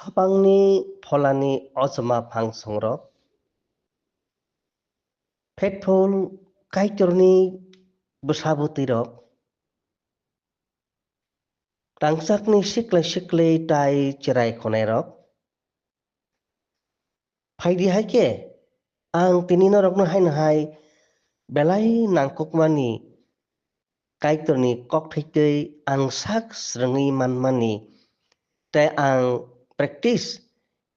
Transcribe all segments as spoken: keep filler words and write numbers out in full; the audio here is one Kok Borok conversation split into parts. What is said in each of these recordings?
Khapangni pholani ochoma phangsongrok, phetphul Kaitorni bwsabwtwirok, rangchakni siklai siklai tai cherai khonairok, phaidi hai khe ang tini norokno haino hai belai nangkukmani Kaitorni kokthai twi ang sak swrwngwi manmani tei ang practice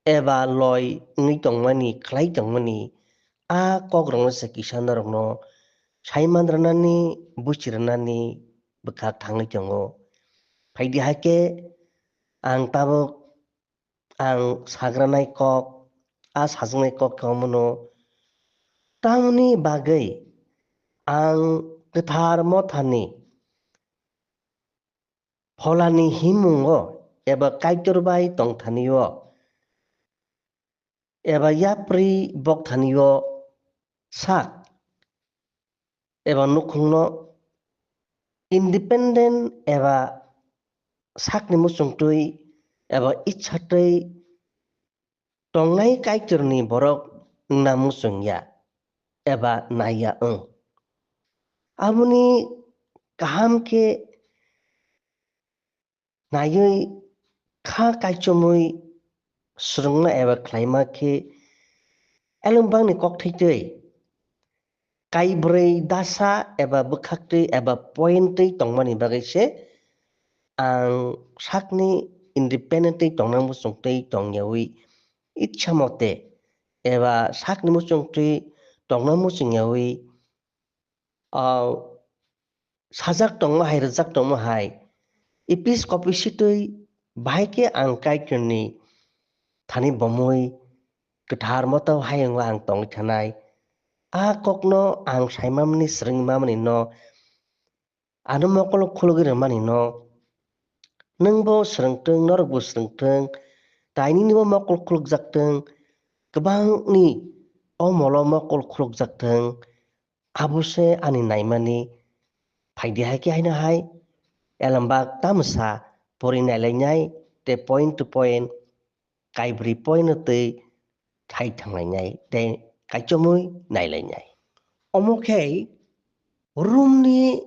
eba loi wngwi tongmani, khlai tongmani, a kokrokno se kisa norokno saiman rwnani, buchi rwnani bwkha thangwi tongo. Phaidi hai khe ang tabuk ang sagranai kok, a sajaknai kok khe omono, tamoni bagwi ang kwthar mothani pholani himungo eba Kaitor bai tongthanio eba yapri bokthani o sak eba nukhungno independent eba sakni muchungtwi eba itchatwi tongnai Kaitorni borok wngna muchungya eba naiya wng. Aboni kaham khe naiwi kha kaichomwi swrwngna eba khlaima khe elembangni kokthai twi kaibrwi dasa eba bwkhaktwi eba point twi tongmani bagwi se ang sakni independent twi tongna muchungtwi tongyawi itsa mote eba sakni muchungtwi tongna muchungyawi, ah, sajak tongma hai, rwjak tongma hai, Episkopi sitwi bahai khe ang Kaitorni thani bomwi kwthar moto hayungo ang tongwi thanai. A kokno ang saimamani, swrwngmamani no ano mokolo khulugwi rwmani no nwngbo swrwngtwng, norokbo swrwngtwng, tai ninibo mokol khulukjaktwng, kwbangni o molo mokol khulukjaktwng, abo se ani naimani. Phaidi hai khe haino hai elembak tamsa pori nailainai tei point to point kaibrwi point no twi thai thanglainai tei kaichomwi nailainai. Omo khe Romni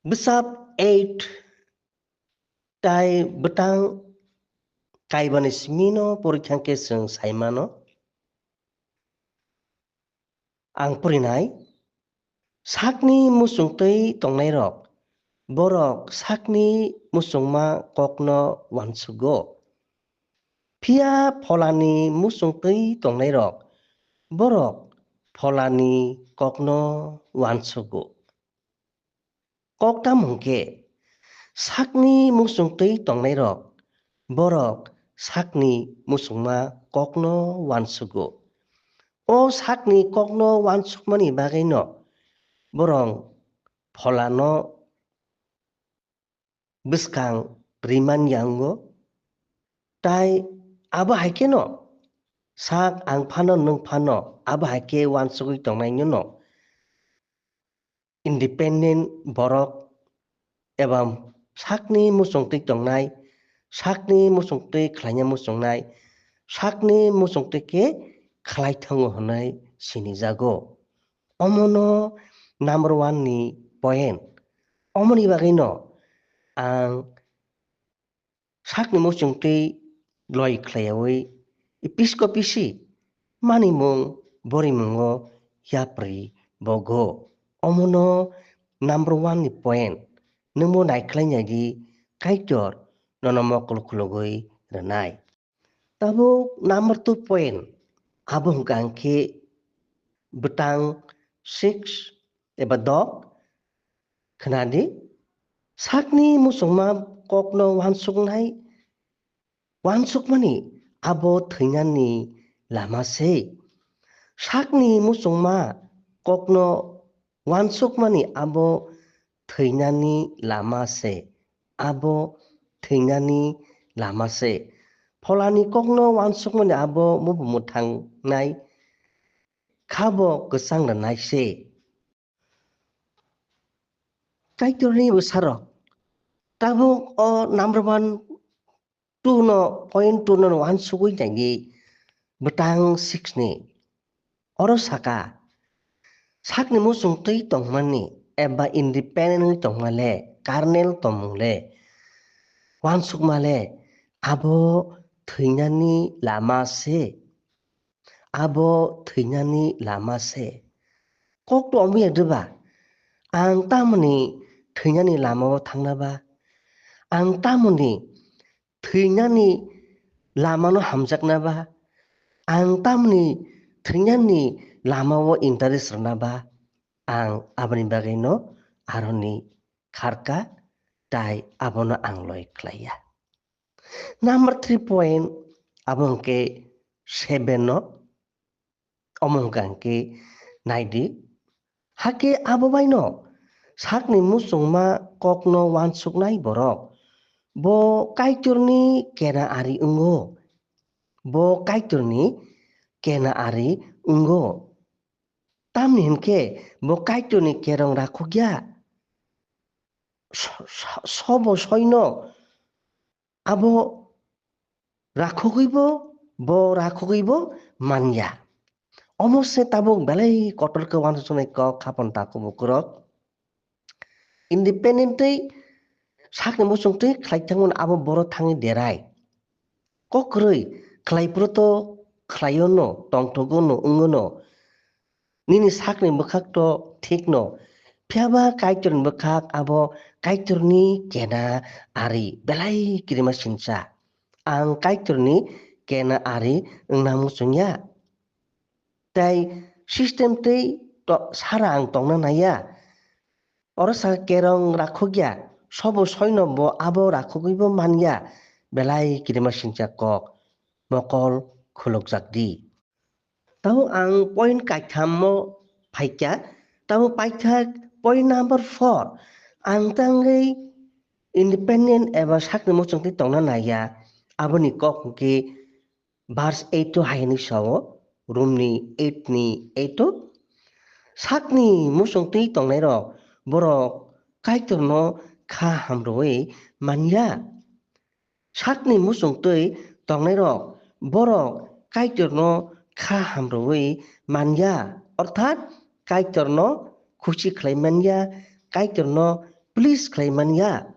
bwsap eight tai bwtang kaibani simino porikha khe chwng saimano. Ang purinai, sakni muchungtwi tongnairok, borok sakni muchungma kokno uansugo. Phiya pholani muchungtwi tongnairok, borok pholani kokno uansugo. Kok tamo hwnkhe, sakni muchungtwi tongnairok, borok sakni muchungma kokno uansugo. O sakni kokno uansukmani bagwino borok pholano bwskang rimanya wngo. Tai abo hai kheno sak ang phano nwng phano abo hai khe uansugwi tongnaino no independent borok eba sakni muchungtwi tongnai, sakni muchungtwi khlaina muchungnai, sakni muchungtwi khe khlai thango hwnwi sinijago. Omono number one ni point. Omoni bagwino ang sakni muchungtwi loi khlaiyawi Episkopi si manimung borimungo yapri bogo. Omono number one ni point. Nwngbo naikhlainai di, Kaitor nono mokol khulugwi rwnai. Tabuk number two point, abo hwnkha hwnkhe bwtang six eba dok. Khwnadi, sakni muchungma kokno uansuknai, uansukmani abo thwinani lama se. Sakni muchungma kokno uansukmani abo thwinani lama se, abo thwinani lama se. Pholani kokno uansukmani abo mubumu thangnai, khabo kwchang rwnai se. Kaitorni bwsarok, tabuk o number one two no, point two no wansugwi naidi bwtang six ni. Oro saka, sakni muchungtwi tongmani eba independent wngwi tongmale, kernel tongmung le, wansukma le, abo thwinani lama se. Abo thwinani lama se. Kok to omo ya diba? Ang tamoni thwinani lama o thangna ba? Ang tamoni thwinani lama no hamjakna ba? Ang tamoni thwinani lama o interest rwna ba? Ang aboni bagwi no aroni kharka, tai abono ang loi khlaiya. Number three point, abo hwnkhe seven no, omo hwnkha hwnkhe naidi. Hakhe abo baino sakni muchungma kokno wansuknai borok, bo Kaitorni kena ari wngo. Bo Kaitorni kena ari wngo. Tamni hwnkhe bo Kaitorni kerong rakhokya. So-, so-, sobo soino abo rakhogwibo, bo rakhogwibo manya. Omo se tabuk belai kotor khe wansuknai kok khapang takhuk bukurok. Independent tei sakni muchungtwi khlai thangmani abo boro thangwi derai. Kok kwrwi khlai phuru to khlaio no, tongthogo no, wngo no. Nini sakni bwkhak to thik no, phiyaba Kaitorni bwkhak abo Kaitorni kena ari belai kirima sinsa. Ang Kaitorni kena ari wngna muchungya. Tai system tei to-, sara ang tongna naiya. Oro sa kerong rakhokya, sobo soino bo abo rakhogwibo manya, belai kirima sinsa kok, mokol khulukjak di. Tamo ang point kaitham mo phaikha, tamo paikha point number four. Ang tangwi independent eba sakni muchungtwi tongna naiya, aboni kok hwnkhe verse eight o hai hwnwi sao, Romni eight ni eight o, sakni muchungtwi tongnairok borok Kaitorno kha hamrwi manya. Sakni muchungtwi tongnairok borok Kaitorno kha hamrwi manya, orthat Kaitorno khusi khlai manya, Kaitorno please khlai manya.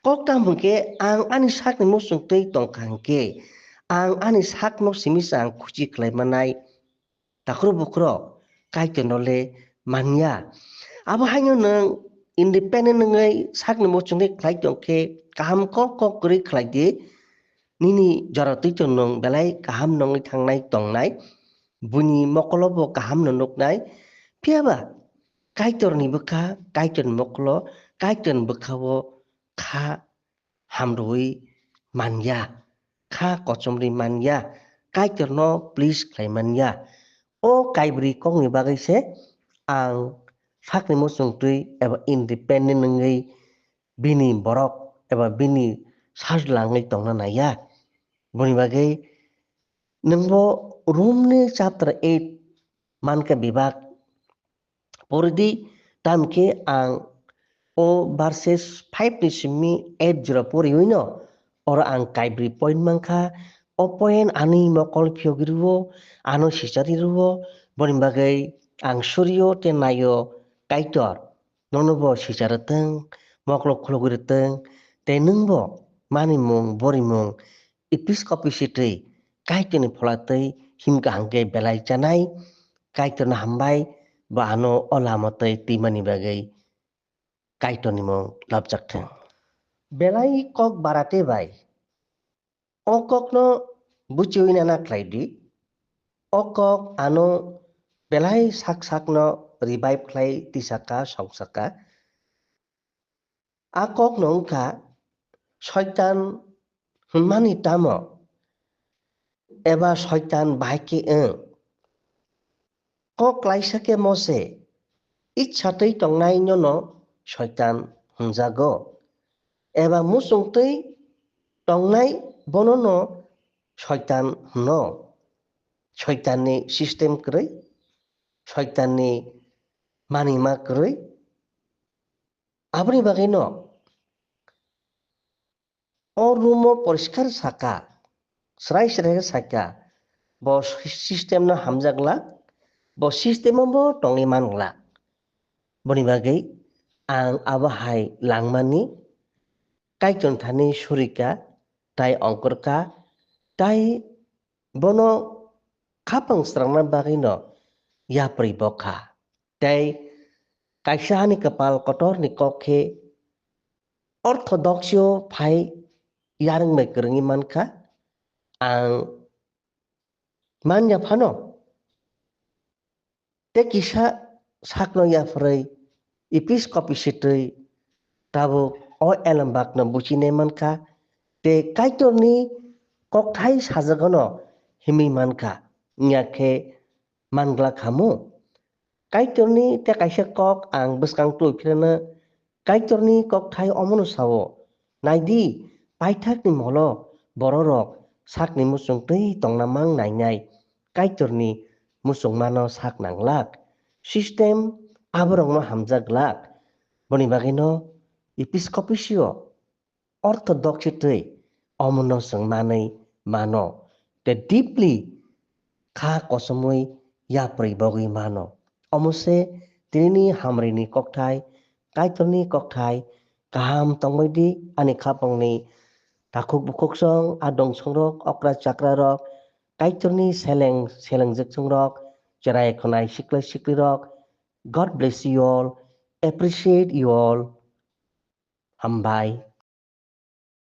Kok tamo hwnkhe, ang ani sakni muchungtwi tongkha hwnkhe, ang ani sakno simi se ang khusi khlai manai. Takhro bukhro Kaitorno le manya. Abo haino nwng independent wngwi sakni muchungtwi khlai tongkhe, kaham kok kok kwrwi khlai di. Nini jora twi to nwng belai kaham nongwi thangnai tongnai, buini mokolo bo kaham no nuknai. Phiyaba Kaitorni bwkha, Kaitorni mokolo, Kaitorni bwkha-o kha hamrwi manya, kha kochomrwi manya, Kaitorno please khlai manya. O kaibrwi kokni bagwi se ang sakni muchungtwi eba independent wngwi bini borok eba bini sajla wngwi tongna naiya. Boni bagwi nwngbo Romni chapter eight mankha bebak pori di, tamkhe ang o verses five ni simi eight jora poriwi no, oro ang kaibrwi point mankha. O point ani mokol phiyogwi rwo, ano sichari rwo, boni bagwi ang surio tei naio, Kaitor, nono bo sichar rwtwng, mokol khulugwi rwtwng, tei nwng bo manimung, borimung, episkopi sitwi, Kaitorni phola twi himkha hwnkhe belai chanai, Kaitorno hambai, bo ano o lama twi twimani bagwi Kaitorni mung lobjak thung. Belai kok barate bai. O kokno buchiwi nana khlai di. O kok ano belai sak sakno revive khlai tisaka, songsaka. A kokno wngkha Soitan hwnmani tamo? Eba Soitan bahai khe wng? Kok klaisa khe mo se, itsa twi tongnai nono Soitan hwnjago, eba muchung twi tongnai bonono Soitan hwno. Soitanni system kwrwi, Soitanni manima kwrwi. Aboni bagwino O room o poriskar saka, srai srai khe saka, bo system no hamjak glak, bo system o bo tongwi man glak. Boni bagwi ang abo hai langmani Kaitor thani surika, tai ongkorka, tai bono khapang srangna bagwino yapri bokha. Tai kaisa hani kwpal kotorni kok khe orthodoxio phai yarwng bai kwrwngwi mankha. Ang manya phano. Tei kisa sakno yapharwi episkopi sitwi tabuk o elembakno buchinai mankha, tei Kaitorni kokthai sajagano himwi mankha, wngya khe manglak hamu. Kaitorni tei kaisa kok ang bwskang tubui phirano Kaitorni kokthai omono sao, "Naidi, paithakni molo bororok sakni muchung twi tongna mang nainai, Kaitorni muchungmano sak nanglak." System aborokno hamjak glak. Boni bagwino episkopi sio orthodoxy twi omono chwng manwi mano, tei deeply kha kosomwi yapri bogwi mano. Omo se tinini hamrini kokthai, Kaitorni kokthai, kaham tongbai di ani khapangni takhuk bukhuk song, adong songrok, okra chakra rok, Kaitorni seleng selengjak songrok, cherai khwnai siklai sikli rok. God bless you all, appreciate you all. Hambai.